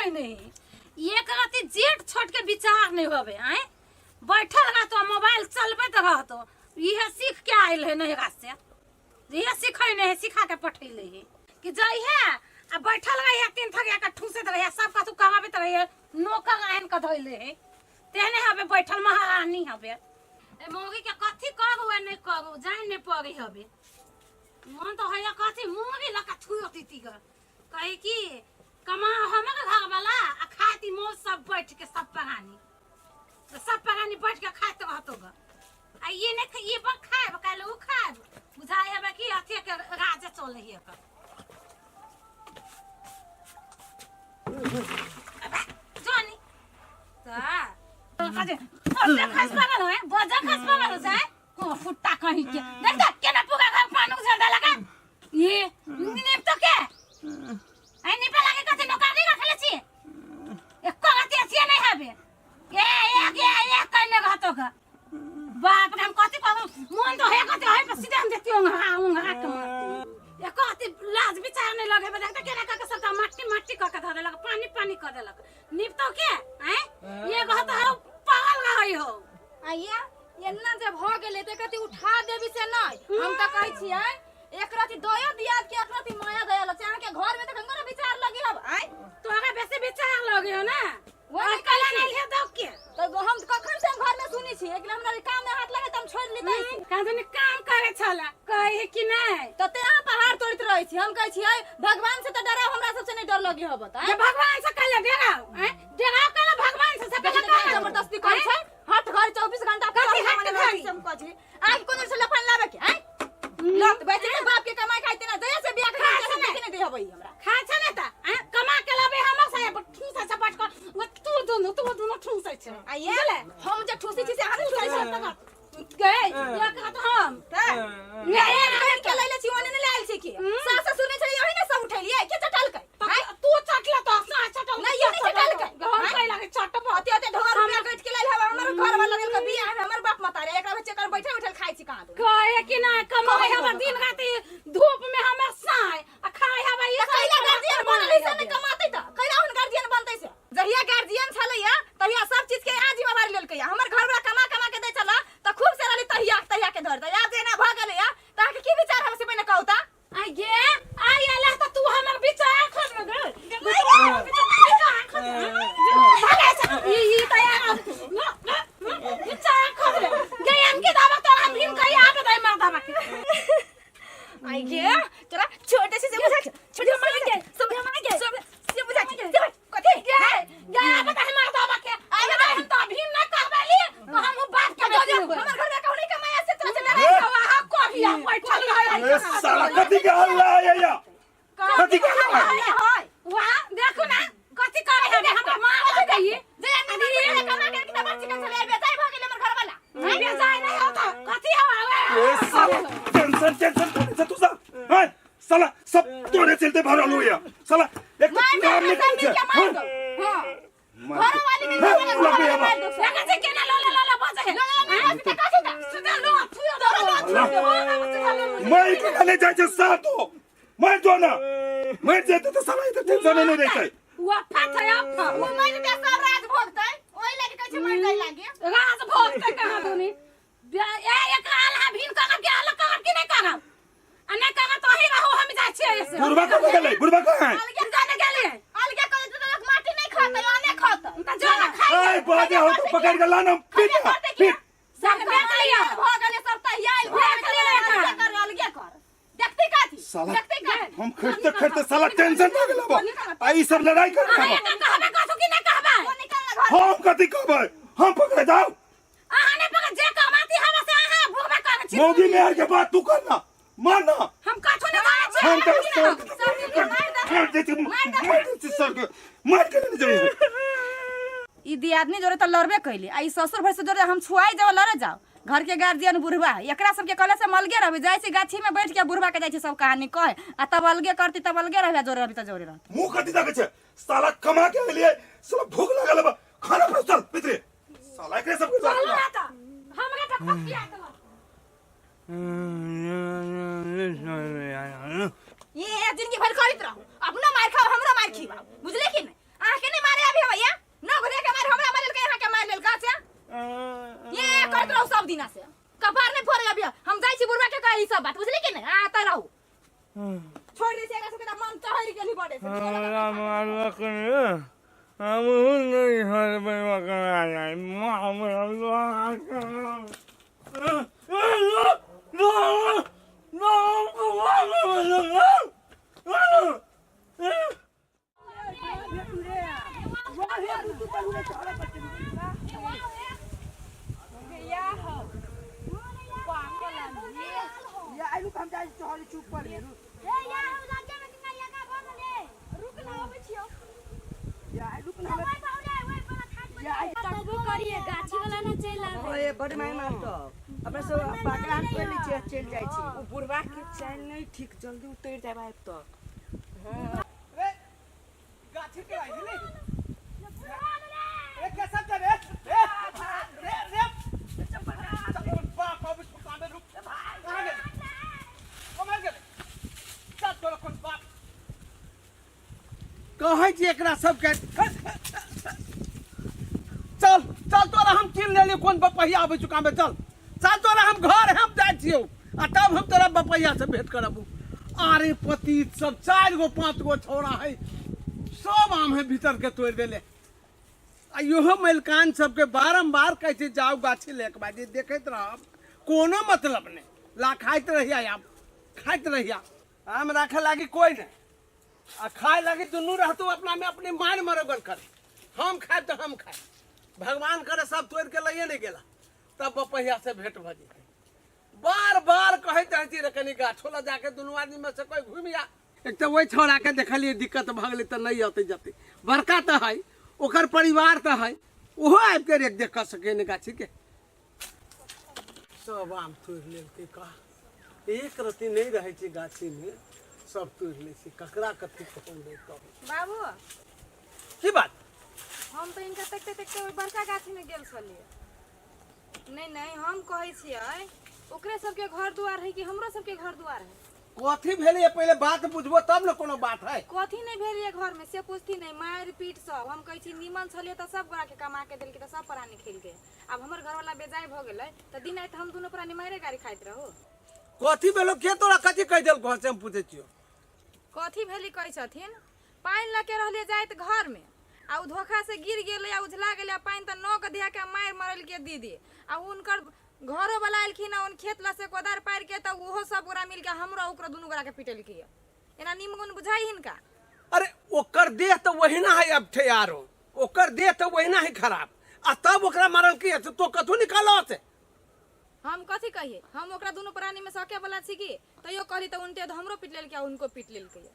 सीखै नहीं एक रति जेठ छोट के विचार नहीं होबे आय बैठल रहतो मोबाइल चलबैत रहतो इहे सीख के आयल है नैहरा से इहे सीखै नहीं है सिखा के पठैले है कि जइहे आ बैठल रहिए तीन थगिया के ठूसैत रहिए सब कथू कराबैत रहिए नौकर आनि के धैले है तेहने हबे बैठल महारानी हबे ए मौगी के कथी करू आ नहीं करू जानि नहीं पड़ी हबे मन तो हैया कथी मौगी लका थुयो तीती ग कहे कि कमा हमर घर वाला आ खाती मौज सब बैठ के सब परानी तो सब परानी बैठ के खाते रहतो ग आ ये नहीं ये पर खाएब काल्हि उ खाएब बुझाइ हेबे कि अथी के राज चले है एकर जानी ता बजा खस पागल हो बजा खस पागल हो जाए को फुट्टा कहीं के देख देख केना पूरा घर पानी उझल देलक ये निप तो के आई निपे लागे कथी नौकरी रखले छी एको गति अथिए नहीं हबे ए एक ए एक कहने रहतो का बाप रे हम कथी कहू मन तो है कथी है पर सीधे हम देती ओंघा ओंघा के मारती एको अथी लाज विचार नहीं लगे बे देखते केना कह के सबटा माटी माटी कह के धऽ देलक पानी पानी कह देलक निपतो के हैं ये कहत हो पागल रहै हो आइया एना जे भऽ गेलै तऽ एकरती उठा देबी से नहि हम तऽ कहै छियै एक रति दयो दियाद के एक रति माया दया लग अहाँके घर में तऽ कहियो ने विचार लगी हब आय तोहरा बेसी विचार लगे हो ना वही और कला नहीं ले दो के तऽ हम कखन से हम घर में सुनी छी लेकिन हमरा काम में हाथ लगे तऽ हम छोड़ ली कहाँ काम करे छला कहे है कि नहीं तऽ ते अहाँ पहाड़ तोड़ैत रहै छी हम कहै छियै भगवान से तऽ डराउ हमरा सबसे नहि डर लगी हब तऽ जे भगवान से कहले डराओ हैं डराओ कहले भगवान से सब देखी जबरदस्ती करै छै हट घर 24 घंटा कथी हट घड़ी? हम कहै छी आज कोनो से लफन लाबे के आय लत बैठ के बाप के कमाई खाइते ना जया से बियाह खा के छै से नहीं देहबै हमरा खा छै ने त हैं कमा के लाबे हमर से ठूसा से बट के तू दोनों तू दोनों ठूसै छै आ ये हम जे ठूसी छी से अहाँ ठूसै छी गए ये कहत हम ये ये के लैले छी ओने ने लायल छी की सास ससुर नहीं छलै ओही ने सब उठेलियै के चटलकै तू चटला तो सा चटल नहीं, ये नहीं चटलकै। हम कहि लागे चटब अते अते ढोर रुपया गैठ के लायल हवा हमर घर वाला लेल के बियाह है हमर बाप मतारे एकरा बच्चे कर बैठल बैठल खाइ छी कहाँ दो कहे कि ना कमाई हवा दिन राति धूप में हमर साय आ खाय हवा ई त कैला गार्जियन बनल से ने कमाते त कैला हुन गार्जियन बनते से जहिया गार्जियन छलैया तहिया सब चीज के यहाँ जिम्मेवारी लेलकै हमर घर वाला कमा कमा के दै छला त खूब से रहली तहिया तहिया के धर आब जेना भ गेलैया त अहाँके की विचार हम से पहिने कहू त आ गे आ अल्लाह त तू हमर विचार खोज गे विचार खोज भागे से ई ई त यार विचार खोज गे हम के दावा तो हम भीम कहीं आबे दे मार दावा के आई गे तोरा छोटे से बुझा छोटे मार के सब मार के सब से बुझा के कथी गे गे आबे दे मार दावा के आबे दे हम तो भीम ना कहबेली तो हम बाप के जो जो हमर घर में कहू नहीं कमाया से तोरा से डराई वहाँ कभी बैठल रहे ए साला कथी के हल्ला है या कथी के हल्ला है हाय वहाँ देखो ना कथी करे हमे हमरा मार गई जे आदमी कमा के कितना बच्ची के चले बेचाई भ गेल हमर घर वाला बेजाय नहीं होता कथी हवा ए साला टेंशन टेंशन कोने से तू सा हैं साला सब तोरे चलते भरल हो या साला एक तो मार काम दो नहीं सब मिल करे के मार दो हां मार घर वाली मिल हाँ, के लगे हवा। मार दो लगे छै केना लोला लोला बजे लोला लोला बजे कथी दा सुधा लो थुयो दो मैं के गले जाय छै सातो मर जो ना मर जेते तो साला इधर टेंशन नहीं रहते वो अफा छै अफा वो मर जेतै सब राज भोगतै ओहि लागी कहै छै मर जाइ लागी राज भोगतै कहाँ दुनी ए एक आल भीन करब के अलग करब कि नहीं करब आ नहीं करब तो ही रहो हम जाइ छियै ऐसे बुढ़वा कहाँ गेलै बुढ़वा कहाँ है अलगे जाने गेलियै अलगे कहै छै तऽ लोक माटी नहि खतै अने खतै तऽ जो ना खाइ ए बाजे हो तो पकड़ के लाना पीट पीट सब देख लिअ भऽ गेलै सब तहिया भऽ देख गेलै लिअ अलगे कर अलगे कर देखते काथी साला देखते काथी हम खरीदते खरीदते साला टेंशन भऽ गेल अब आ ई सब लड़ाई कर अहाँ एकर कहबै कथू कि नहि कहबै वो निकल ना घर हम कथी कहबै हम पकड़े जाओ अहाँ नहि पकड़ जे कमाती हवा से अहाँ भोगबे करै छी मौगी मेहर के बात तू करना मारना हम कथू नहि जानै छी हम तो अहाँ सर मार दे मार दे सर के मार के ले जाइए ई दियादनी जोरे तऽ लड़बे कैली आ ई ससुर भैंसुर जोरे हम छुआइ जाओ लड़े जाओ घर के गार्जियन बुढ़वा है एकरा सबके कहले से मलगे रहबे जाइ छी गाछी में बैठ के बुढ़वा के जाइ छी सब कहानी कहे आ तब अलगे करती तब अलगे रहबे जोरे रहबी तऽ जोरे रहती मुंह कथी तक छै साला कमा के लिए साला भूख लागल बा खाना पर चल पितरे साला एकरे सब के चलू ना तऽ हमरा पर खपिया देलक ये जिंदगी भर करैत रहू अपनो मार खाओ हमरो मार खिवाओ बुझले कि नहीं अहाँके नहीं सब दिना से कपार नहीं फोड़े अभी हम जाइ छी बुढ़वा के कहे ई सब बात बुझली कि नहीं आ त रहू छोड़ दे से एकरा सबके त मन चहरि गेली बड़े से हमरा मारलक रे हमहूँ नहि हरबै ओकरा तकबो करिए गाछी वाला ना चलि आबे ओए बड़ माय मास्टर अपना सब पागल हाथ कर लै छियै चलि जाइ छी ओ बुढ़वा के चाल नहीं ठीक जल्दी उतर जाए आबि तो रे गाछी के आई रे रे कैसा कर रे रे रे रे बाप अब इसको कामे रुक कहाँ गेले ओ मर गेले चल तोरा कोन बाप कहै छी एकरा सबके चल चल तोरा हम चिन्ह लेलियौ कोन बपहिया आबै छौ कामे चल चल तोरा हम घर हम जाइ छियौ आ तब हम तोरा बपहिया से भेंट करब अरे पतित सब चारि गो पाँच गो छौड़ा है सब आम है भीतर के तोड़ि देले आ इहो मलिकान सबके बारम्बार कहै छै जाउ गाछी लेके बाजी देखैत रहब कोनो मतलब नहि ला खाइत रहिया आम खाइत रहिया आम राखे लागी कोइ नहि आ खाए लागी दुनू रहतो अपना में अपने मार मरोगल करे हम खाए तो हम खाए भगवान करे सब तोड़ के लइए नहीं गेला तब बपहिया से भेंट भऽ जेतै बार बार कहैत रहै छी रे कनी गाछो लग जाके दुनू आदमी में से कोई घुमि आ एक तऽ ओहि छौड़ाके देखलियै दिक्कत भऽ गेलै तऽ नहि अतै जतै बड़का तऽ है ओकर परिवार तऽ है ओहो आबि के रेख देख कऽ सकै ने गाछीके सब आम तोड़ि लेलकै का एक रत्ती नहि रहै छै गाछीमे सब तोड़ि लै छै ककरा कथी कहू नहि कहू बाबू की बात हम तऽ हिनका तकते तकते ओहि बड़का गाछीमे गेल छलियै नहि नहि हम कहै छियै ओकरे सबके घर दुआर है कि हमरो सबके घर दुआर है कथी भेलै पहिले बात बुझबो तब ने कोनो बात है कथी नहि भेल ये घर में से पूछती नहीं मारि पीट सब हम कहै छी नीमन छलियै तऽ सब गोरा के कमा के देलकै तऽ सब प्राणी खेलकै आब हमर घरवाला बेजाय भऽ गेलै तऽ दिन राति हम दुनू प्राणी मारे गाड़ी खाइत रहू कथी भेलो के तोरा कथी कहि देलको से हम पूछै छियो कथी भेली कहै छथिन पानि लऽ के रहलियै जाइत घरमे आ ओ धोखा से गिर गेलै आ उझला गेलै आ पानि तऽ नौक धिया के मारि मरलकै दीदी आ हुनकर घरो वाला एलखिन आ उन खेत लऽ से कोदार पारि के तऽ ओहो सब गोरा मिल के हमरो आ ओकरो दुनू गोरा के पिटलकै एना नीमगुन बुझाइ हिनका अरे ओकर देह तऽ ओहिना है अब ठेयारो ओकर देह तऽ ओहिना है खराब आ तब ओकरा मारल की है तो कथू निकालो से हम कथी कहिए हम ओकरा दुनू प्राणी में सके वाला छी की तैयो कहली तऽ उनटे तऽ हमरो पीट लेलकै आ हुनको पीट लेलकै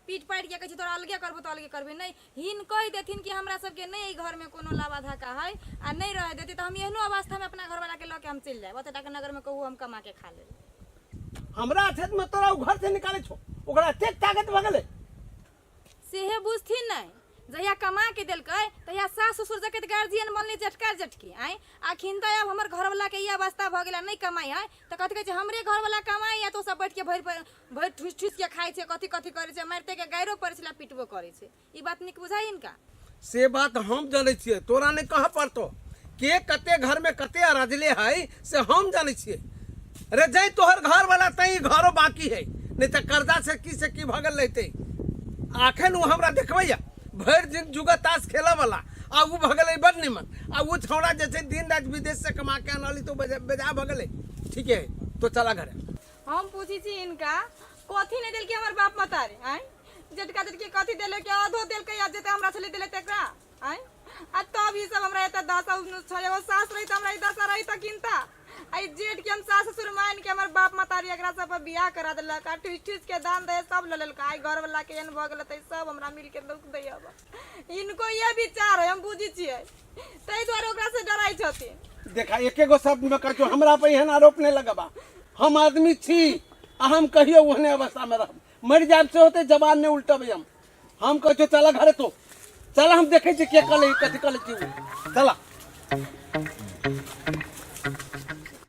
पीट पाटि के कहै छै तोरा अलगे करबो तऽ अलगे करबे नहि हिन कहि देथिन कि हमरा सबके नहि एहि घरमे कोनो लावा धाका है आ नहि रह देती तऽ हम एहनो अवस्थामे अपना घरवाला के लऽ के हम चलि जायब ओतेक टाके नगरमे कहू हम कमा के खा लेब हमरा क्षेत्र में तोरा उ घर से निकाले छो ओकरा एतेक ताकत भऽ गेलै सेहे बुझथिन नहि जहिया कमा के देलकै तहिया सास ससुर जकैत गार्जियन बनलै जेठका जेठकी आँय अखिन तऽ आब हमर घरवला के ई अवस्था भऽ गेलै नहि कमाइ है तऽ कथी कहै छै हमरे घरवला कमाइ है तो सब बैठ के भरि भरि ठुसि ठुसि के खाइ छै कथी कथी करै छै मारिते के गाइरो पड़ै छलै पिटबो करै छै ई बात नीक बुझाइ हिनका से बात हम जानै छियै तोरा नहि कहऽ पड़तो के कते घर में कते अरजले है से हम जानै छियै रे जै तोहर घर वाला तै घरो बाकी है नहीं तऽ कर्जा से की से की भगल रहते आखन ओ हमरा देखबैया भरि दिन जुगा ताश खेलऽ वाला आ उ भऽ गेलै बड़ निमन आ उ छौड़ा जे छै दिन राति विदेश से कमा के आनली तो बेजा भऽ गेलै ठीके है तो चला घरे हम पूछी छी इनका कथी नहीं देलकै हमर बाप मतारी आँय जेटका जेटकी कथी देलकै आधो देलकै आ जते हमरा छलै देले तकरा आँय आ तब ई सब हमरा एते दशा छलै एगो सास रही तऽ हमरा ई दशा रही तऽ किनता आ ई जेठ के हम सास ससुर मान के हमर बाप मतारी एकरा सब पर बियाह करा देलक आ ठुस ठुस के दान दहे सब लऽ लेलक आइ घर वाला के एहन भऽ गेल तऽ सब हमरा मिल के दुख दैया इनको ये विचार है हम बुझै छियै ताहि दुआरे ओकरा से डराइ छथिन देखा एके गो शब्द में कहै छियौ हमरा पर एहन आरोप नहि लगबा हम आदमी छी आ हम कहियो ओहने अवस्था में रहब मरि जायब से होते जवान नहि उल्टबै हम हम कहै छियौ चल घरे तो चल हम देखै छियै के कलै कथी कलै छी चल।